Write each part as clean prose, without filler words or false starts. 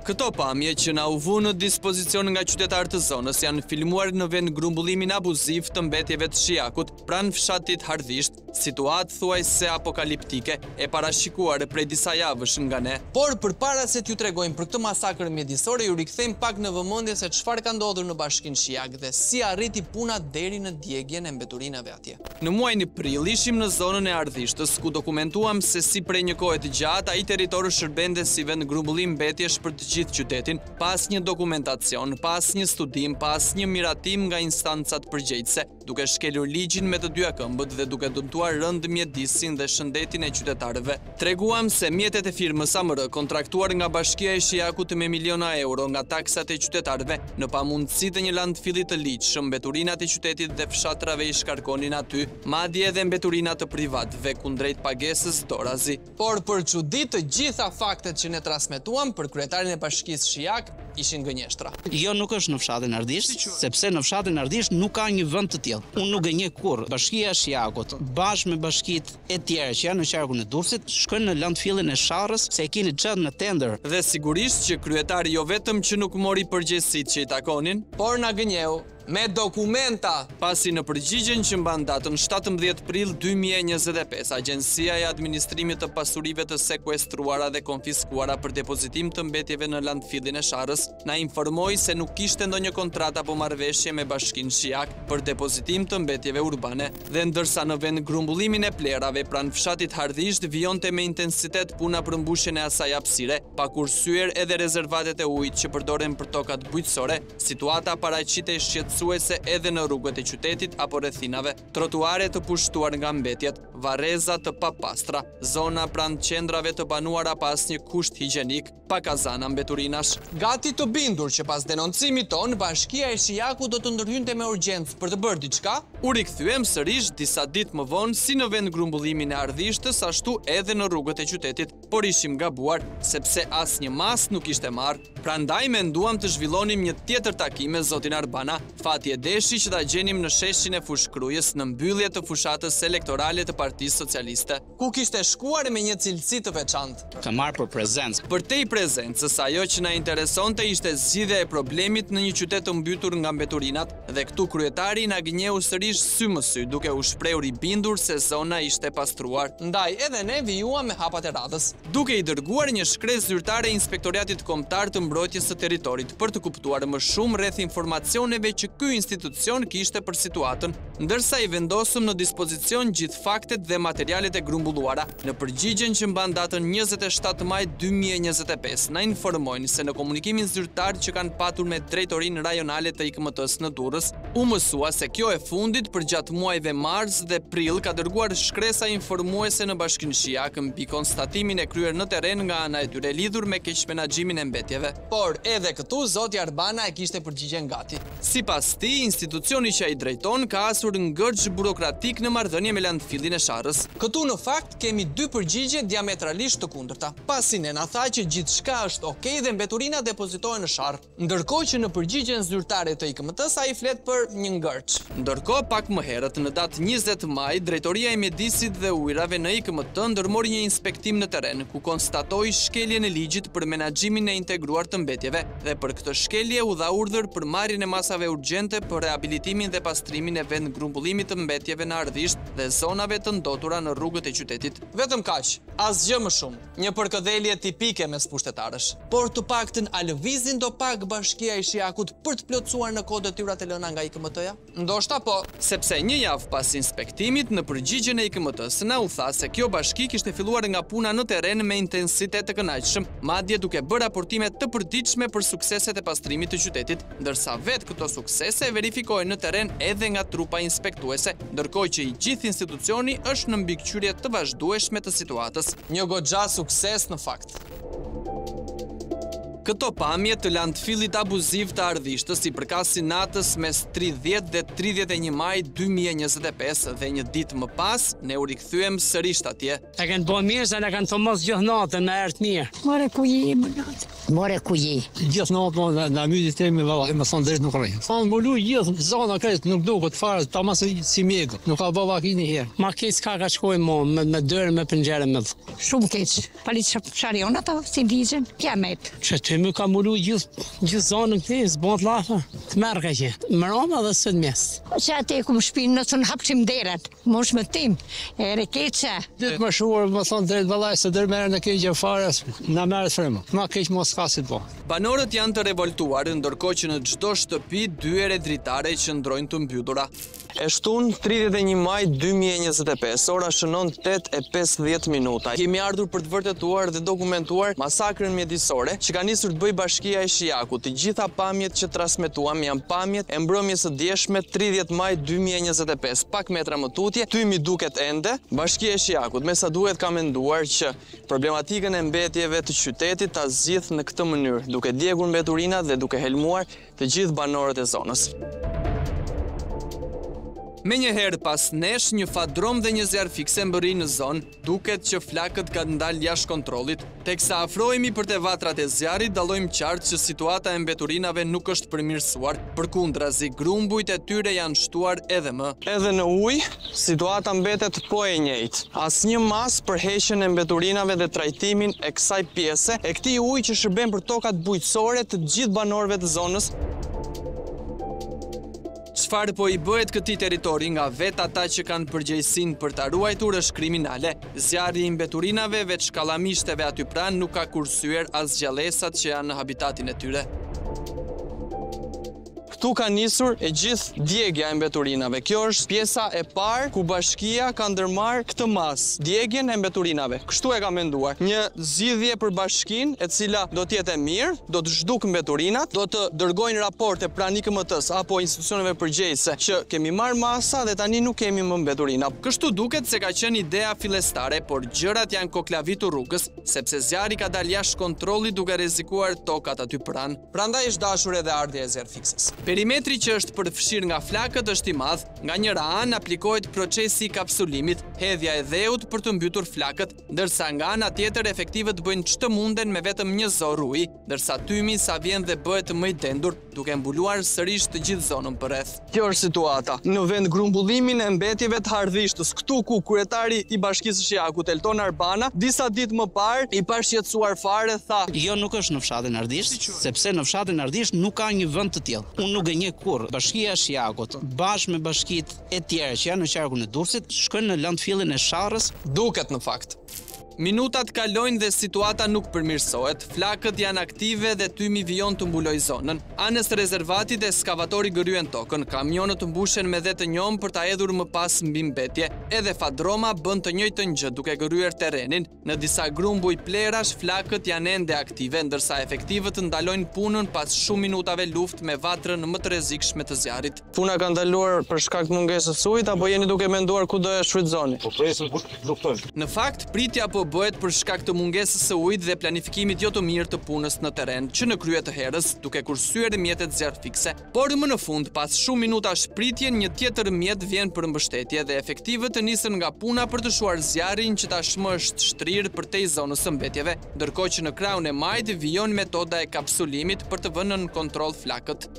Këto pamje që na u vunë në dispozicion nga qytetarë të zonës janë filmuar në vendgrumbullimin abuziv të mbetjeve të Shijakut, pranë fshatit Hardhisht, situatë thuajse apokaliptike e parashikuar prej disa javësh nga ne. Por përpara se t'ju tregojmë për këtë masakër mjedisore, ju rikthejmë pak në vëmendje se çfarë ka ndodhur në Bashkinë Shijak dhe si arriti puna deri në djegien e mbeturinave atje. Në muajin prill ishim në zonën e Ardhishtës, ku dokumentuam se si prej një kohe të gjatë ai territor shërbente si vendgrumbullim mbetjesh për të gjithë qytetin, pa asnjë dokumentacion, pa asnjë studim, pa asnjë miratim nga instancat përgjegjëse, duke shkelur ligjin me të dyja këmbët dhe duke dëmtuar rëndë mjedisin dhe shëndetin e qytetarëve. Treguam se mjetet e firmës AMR, kontraktuar nga Bashkia e Shijakut me miliona euro nga taksat e qytetarëve, në pamundësi të një landfilli të ligjshëm, mbeturinat e qytetit dhe fshatrave i shkarkonin aty, madje edhe mbeturina të privatëve, kundrejt pagesës dorazi. Por për çudi të gjitha faktet që ne transmetuam për kryetarin e Bashkisë Shijak ishin gënjeshtra. Jo nuk është në fshatin Ardhisht, sepse në fshatin Ardhisht nuk ka një vend të tillë. Unë nuk gënjej kurrë. Bashkia e Shijakut, bashkë me bashkitë e tjera që janë në qarkun e Durrësit, shkojnë në landfillin e Sharrës se e keni çë në tender. Dhe sigurisht që kryetari jo vetëm që nuk mori përgjegjësitë që i takonin, por na gënjeu me dokumenta, pasi në përgjigjen që mban datën 17 prill 2025, Agjencia e Administrimit të Pasurive të Sekuestruara dhe Konfiskuara për depozitim të mbetjeve në landfillin e Sharrës, na informoi se nuk kishte ndonjë kontratë apo marrëveshje me Bashkinë Shijak për depozitim të mbetjeve urbane. Dhe ndërsa në vendgrumbullimin e plehrave pranë fshatit Hardhisht vijonte me intensitet puna për mbushjen e asaj hapësire, pa kursyer edhe rezervatet e ujit që përdoren për tokat bujqësore, situata paraqitej shqetësuese edhe në rrugët e qytetit apo rrethinave. Trotuare të pushtuar nga mbetjet, varreza të papastra, zona pranë qendrave të banuara pa asnjë kusht higjienik, pa kazana mbeturinash. Gati të bindur që pas denoncimit tonë, Bashkia e Shijakut do të ndërhynte me urgjencë për të bërë diçka, u rikthyem sërish disa ditë më vonë si në vendgrumbullimin e Ardhishtës ashtu edhe në rrugët e qytetit, por ishim gabuar, sepse asnjë masë nuk ishte marrë. Prandaj menduam të zhvillonim një tjetër takim me zotin Arbana, fati e deshi që ta gjenim në sheshin e Fushë-Krujës në mbyllje të fushatës elektorale të Partisë Socialiste. Ku kishte shkuar me një cilësi të veçantë. Të marrë për prezencë. Përtej prezencës, ajo që na interesonte ishte zgjidhja e problemit në një qytet të mbytur nga mbeturinat dhe këtu kryetari na gënjeu sërish sy më sy, duke u shprehur i bindur se zona ishte pastruar. Ndaj edhe ne vijuam me hapat e radhës. Duke i dërguar një shkresë zyrtare Inspektoriatit Kombëtar të Mbrojtjes së Territorit për të kuptuar më shumë rreth informacioneve që ky institucion kishte për situatën, ndërsa i vendosëm në dispozicion gjithë faktet dhe materialet e grumbulluara. Në përgjigjen që mban datën 27 maj 2025, na informojnë se në komunikimin zyrtar që kanë patur me Drejtorinë Rajonale të IKMT-së në Durrës, u mësua se kjo e fundit përgjatë muajve mars dhe prill ka dërguar shkresa informuese në Bashkinë Shijak mbi konstatimin e kryer në terren nga ana e tyre lidhur me keqmenaxhimin e mbetjeve. Por edhe këtu zoti Arbana e kishte përgjigjen gati. Sipas tij, institucioni që ai drejton ka hasur ngërç burokratik në marrëdhënie me landfillin e Sharrës. Këtu në fakt kemi dy përgjigje diametralisht të kundërta, pasi ne na tha që gjithçka është ok dhe mbeturinat depozitohen në Sharrë, ndërkohë që në përgjigjen zyrtare të IKMT-së ai flet për një ngërç. Ndërkohë, pak më herët, në datë 20 maj, Drejtoria e Mjedisit dhe Ujërave në IKMT ndërmori një inspektim në terren, ku konstatoi shkeljen e ligjit për menaxhimin e integruar të mbetjeve. dhe për këtë shkelje u dha urdhër për marrjen e masave urgjente për rehabilitimin dhe pastrimin e vendgrumbullimit të mbetjeve në Ardhisht dhe zonave të ndotura në rrugët e qytetit. Vetëm kaq, asgjë më shumë. Një përkëdhelje tipike mes pushtetarësh. Por të paktën a lëvizi ndopak Bashkia e Shijakut për të plotësuar në kohë detyrat e lëna nga IKMT-ja? Ndoshta po, sepse një javë pas inspektimit, në përgjigjen e IKMT-së na u tha se kjo bashki kishte filluar nga puna në terren me intensitet të kënaqshëm, madje duke bërë raportime të përditshme për sukseset e pastrimit të qytetit, ndërsa vetë këto suksese verifikohen në terren edhe nga trupa inspektuese, ndërkohë që i gjithë institucioni është në mbikëqyrje të vazhdueshme të situatës. Një goxha sukses në fakt. Këto pamje të landfillit abuziv të Ardhishtës i përkasin natës mes 30 dhe 31 maj 2025 dhe një ditë më pas ne u rikthyem sërish atje. E kanë bo mirë se na kanë thënë mos gjithë natën me erë të mirë. More ku je më natë? More ku je? Gjithë natën na na myti tremi valla, me thonë drejt nuk rri. Thonë mbulu gjithë zona krejt nuk duket fare, tamam si si mjegull. Nuk ka bë vaki një herë. Ma keq s'ka ka shkojmë mo me me derë me penxhere me. Shumë keq. Pali çfarë janë ata si digjen? Kiamet. Që ty. Tymi ka mbulu gjithë gjithë zonën këtej, s'bohet llafa. Tmerr ka qenë. Mrama dhe sot mes. Që aty ku më shpinë, nëse në hapshim derën, mos më tim, e rekeqa. Ditë më shuar, me thonë drejt vëllai, se deri më në keq gjë fare, na merret fryma. Ma keq mos ka si të bëhet. Banorët janë të revoltuar, ndërkohë që në çdo shtëpi dyer e dritare qëndrojnë të mbyllura. E shtunë, 31 maj 2025, ora shënon 8:50 minuta. Kemi ardhur për të vërtetuar dhe dokumentuar masakrën mjedisore që ka nisur të bëjë Bashkia e Shijakut. Të gjitha pamjet që transmetuam janë pamjet e mbrëmjes së djeshme 30 maj 2025. Pak metra më tutje, tymi duket ende. Bashkia e Shijakut, me sa duhet ka menduar që problematikën e mbetjeve të qytetit ta zgjidhë në këtë mënyrë, duke djegur mbeturinat dhe duke helmuar të gjithë banorët e zonës. Menjëherë pas nesh, një fadromë dhe një zjarrfikëse mbërrijnë në zonë, duket që flakët kanë dalë jashtë kontrollit. Teksa afrohemi për te vatrat e zjarrit, dallojmë qartë që situata e mbeturinave nuk është përmirësuar, përkundrazi, grumbujt e tyre janë shtuar edhe më. Edhe në ujë, situata mbetet po e njëjtë. Asnjë masë për heqjen e mbeturinave dhe trajtimin e kësaj pjese, e këtij uji që shërben për tokat bujqësore të gjithë banorëve të zonës. Çfarë po i bëhet këtij territori nga vetë ata që kanë përgjegjësinë për ta ruajtur është kriminale. Zjarri i mbeturinave veç kallamishteve aty pranë nuk ka kursyer as gjallesat që janë në habitatin e tyre. Këtu ka nisur e gjithë djegia e mbeturinave. Kjo është pjesa e parë ku bashkia ka ndërmarrë këtë masë, djegien e mbeturinave. Kështu e ka menduar. Një zgjidhje për bashkinë e cila do të jetë e mirë, do të zhdukë mbeturinat, do të dërgojnë raporte pranë IKMT-së apo institucioneve përgjegjëse që kemi marrë masa dhe tani nuk kemi më mbeturina. Kështu duket se ka qenë idea fillestare, por gjërat janë koklavitur rrugës, sepse zjarri ka dalë jashtë kontrollit duke rrezikuar tokat aty pranë. Prandaj është dashur edhe ardhja e zjarrfikëses. Perimetri që është përfshirë nga flakët është i madh, nga njëra anë aplikohet procesi i kapsulimit, hedhja e dheut për të mbytur flakët, ndërsa nga ana tjetër efektivët bëjnë ç'të munden me vetëm një zorrë uji, ndërsa tymi sa vjen dhe bëhet më i dendur, duke mbuluar sërish të gjithë zonën përreth. Kjo është situata në vendgrumbullimin e mbetjeve të Hardhishtës, këtu ku kryetari i Bashkisë së Shijakut, Elton Arbana, disa ditë më parë, i pashqetësuar fare, tha. Jo nuk është në fshatin Ardhisht, sepse në fshatin Ardhisht nuk ka një vend të tillë. Unë nuk gënjej kurrë. Bashkia e Shijakut, bashkë me bashkitë e tjera që janë në qarkun e Durrësit, shkojnë në landfillin e Sharrës. Duket në fakt. Minutat kalojnë dhe situata nuk përmirësohet, flakët janë aktive dhe tymi vijon të mbulojë zonën. Anës rezervatit ekskavatori gërryen tokën, kamionët mbushen me dhe të njomë për ta hedhur më pas mbi mbetje. Edhe fadroma bën të njëjtën gjë duke gërryer terrenin. Në disa grumbuj plehrash flakët janë ende aktive, ndërsa efektivët ndalojnë punën pas shumë minutave luftë me vatrën më të rrezikshme të zjarrit. Puna ka ndaluar për shkak të mungesës së ujit apo jeni duke menduar ku do e shfrytëzoni? Po presim ku të luftojmë. Në fakt, pritja po bëhet për shkak të mungesës së ujit dhe planifikimit jo të mirë të punës në terren, që në krye të herës, duke kursyer mjetet zjarrfikëse. Por më në fund, pas shumë minutash pritje, një tjetër mjet vjen për mbështetje dhe efektivët nisen nga puna për të shuar zjarrin që tashmë është shtrirë përtej zonës së mbetjeve, ndërkohë që në krahun e majtë vijon metoda e kapsulimit për të vënë nën kontroll flakët.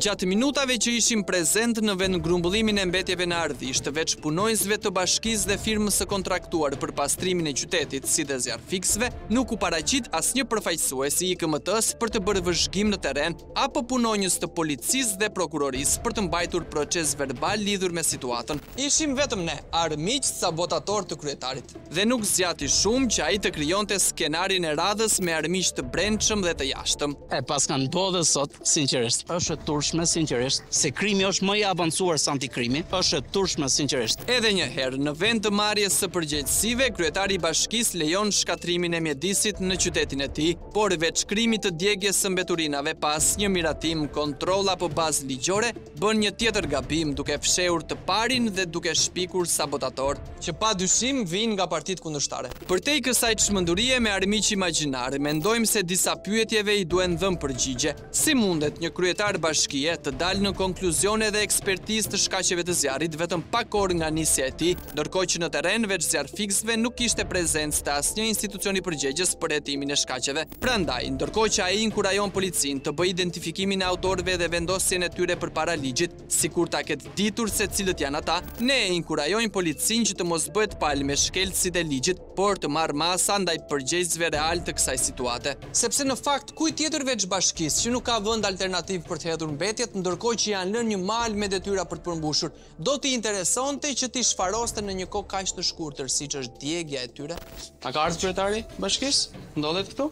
Gjatë minutave që ishim prezent në vendgrumbullimin e mbetjeve në Ardhisht, veç punonjësve të bashkisë dhe firmës së kontraktuar për pastrimin e qytetit, si dhe zjarrfikësve, nuk u paraqit asnjë përfaqësues i IKMT-së për të bërë vëzhgim në terren apo punonjës të policisë dhe prokurorisë për të mbajtur procesverbal lidhur me situatën. Ishim vetëm ne, armiqtë sabotatorë të kryetarit. Dhe nuk zgjati shumë që ai të krijonte skenarin e radhës me armiq të brendshëm dhe të jashtëm. E paskan bo dhe sot, sinqerisht. Është e turpshme, sinqerisht, se krimi është më i avancuar se antikrimi. Është e turpshme, sinqerisht. Edhe një herë, në vend të marrjes së përgjegjësive, kryetari i bashkisë lejon shkatërrimin e mjedisit në qytetin e tij, por veç krimit të djegies së mbeturinave pa asnjë miratim, kontroll apo bazë ligjore, bën një tjetër gabim duke fshehur të parin dhe duke shpikur sabotatorë, që pa dyshim vijnë nga partitë kundërshtare. Përtej kësaj çmendurie me armiq imagjinarë, mendojmë se disa pyetjeve i duhen dhënë përgjigje. Si mundet një kryetar bashkie bashkie të dalë në konkluzione dhe ekspertizë të shkaqeve të zjarrit vetëm pak orë nga nisja e tij, ndërkohë që në terren veç zjarrfikësve nuk kishte prezencë të asnjë institucioni përgjegjës për hetimin e shkaqeve. Prandaj, ndërkohë që ai inkurajon policinë të bëjë identifikimin e autorëve dhe vendosjen e tyre përpara ligjit, sikur ta ketë ditur se cilët janë ata, ne e inkurajojmë policinë që të mos bëhet palë me shkelësit e ligjit, por të marrë masa ndaj përgjegjësve realë të kësaj situate. Sepse në fakt, kujt tjetër veç bashkisë, që nuk ka vend alternativ për të hedhur mbetjet, ndërkohë që janë lënë një mal me detyra për të përmbushur, do t'i interesonte që t'i shfaroste në një kohë kaq të shkurtër, siç është djegia e tyre? A ka ardhur kryetari i bashkisë? Ndodhet këtu?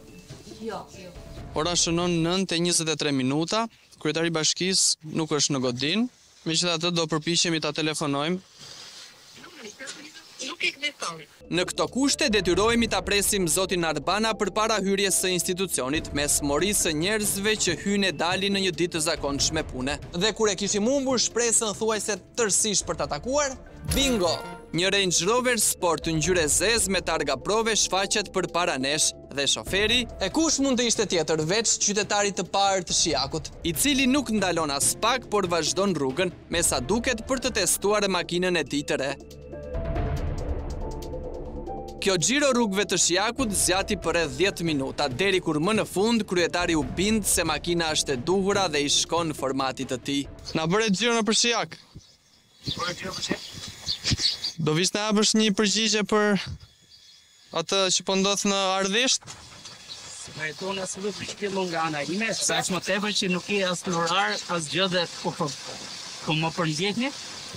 Jo, jo. Ora shënon 9:23 minuta. Kryetari i bashkisë nuk është në godinë. Megjithatë do përpiqemi ta telefonojmë. Nuk ekziston. Në këto kushte detyrohemi ta presim zotin Arbana përpara hyrjes së institucionit mes morisë së njerëzve që hyjnë e dalin në një ditë të zakonshme pune. Dhe kur e kishim humbur shpresën thuajse tërësisht për ta takuar, bingo! Një Range Rover Sport ngjyrë e zezë me targa prove shfaqet përpara nesh. Dhe shoferi, e kush mund të ishte tjetër veç qytetarit të parë të Shijakut, i cili nuk ndalon aspak por vazhdon rrugën, me sa duket për të testuar makinën e tij të re. Kjo xhiro rrugëve të Shijakut zgjati përreth 10 minuta, deri kur më në fund kryetari u bind se makina është e duhura dhe i shkon formatit të tij. Na bëre xhiro nëpër Shijak. Do vish na japësh një përgjigje për atë që po ndodh në Ardhisht? Meriton asnjë përgjigje më nga ana ime, sa aq më tepër që nuk je as në orar, asgjë dhe po po po më përndjekni.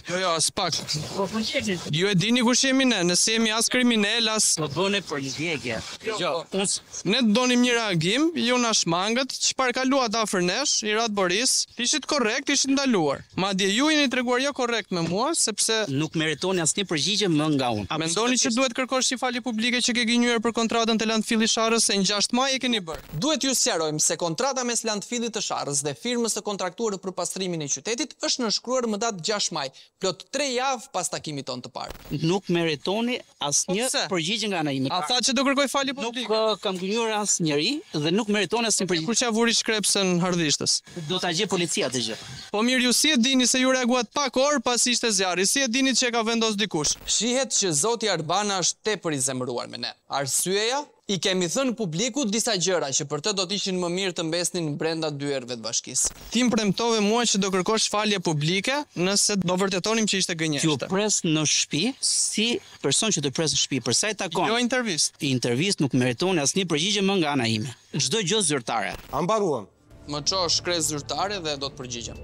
Jo, jo, aspak. Po përndjekni. Ju e dini kush jemi ne, ne s'jemi as kriminel, as Po bëni përndjekje. Jo, unë Ne donim një reagim, ju na shmangët, çfarë kaluat afër nesh, i ratë borisë, ishit korrekt, ishit ndaluar. Madje ju jeni treguar jo korrekt me mua, sepse. Nuk meritoni asnjë përgjigje më nga unë. Mendoni që duhet kërkosh një falje publike që ke gënjyer për kontratën te landfilli i Sharrës se në 6 maj e keni bërë. Duhet t'ju sqarojmë se kontrata mes landfillit të Sharrës dhe firmës së kontraktuar për pastrimin e qytetit është nënshkruar më datë 6 maj, plot tre javë pas takimit tonë të parë. Nuk meritoni asnjë Po pse? përgjigje nga ana ime. A tha që do kërkoj falje publike? Nuk kam gënjyer asnjeri dhe nuk meritoni asnjë përgjigje. Kush ja vuri shkrepsën Hardhishtës? Do ta gjej policia atë gjë. Po mirë ju si e dini se ju reaguat pak orë pasi ishte zjarri, si e dini që e ka vendos dikush? Shihet që zoti Arbana është tepër i zemëruar me ne. Arsyeja? I kemi thënë publikut disa gjëra që për të do të ishin më mirë të mbesnin brenda dyerve të bashkisë. Ti më premtove mua që do kërkosh falje publike nëse do vërtetonim që ishte Ju gënjeshtër. pres në shtëpi si person që të pres në shtëpi. Për sa i takon Jo intervistë. intervistë nuk meritoni asnjë përgjigje më nga ana ime. Çdo gjë zyrtare. A mbaruam? Më ço shkresë zyrtare dhe do të përgjigjem.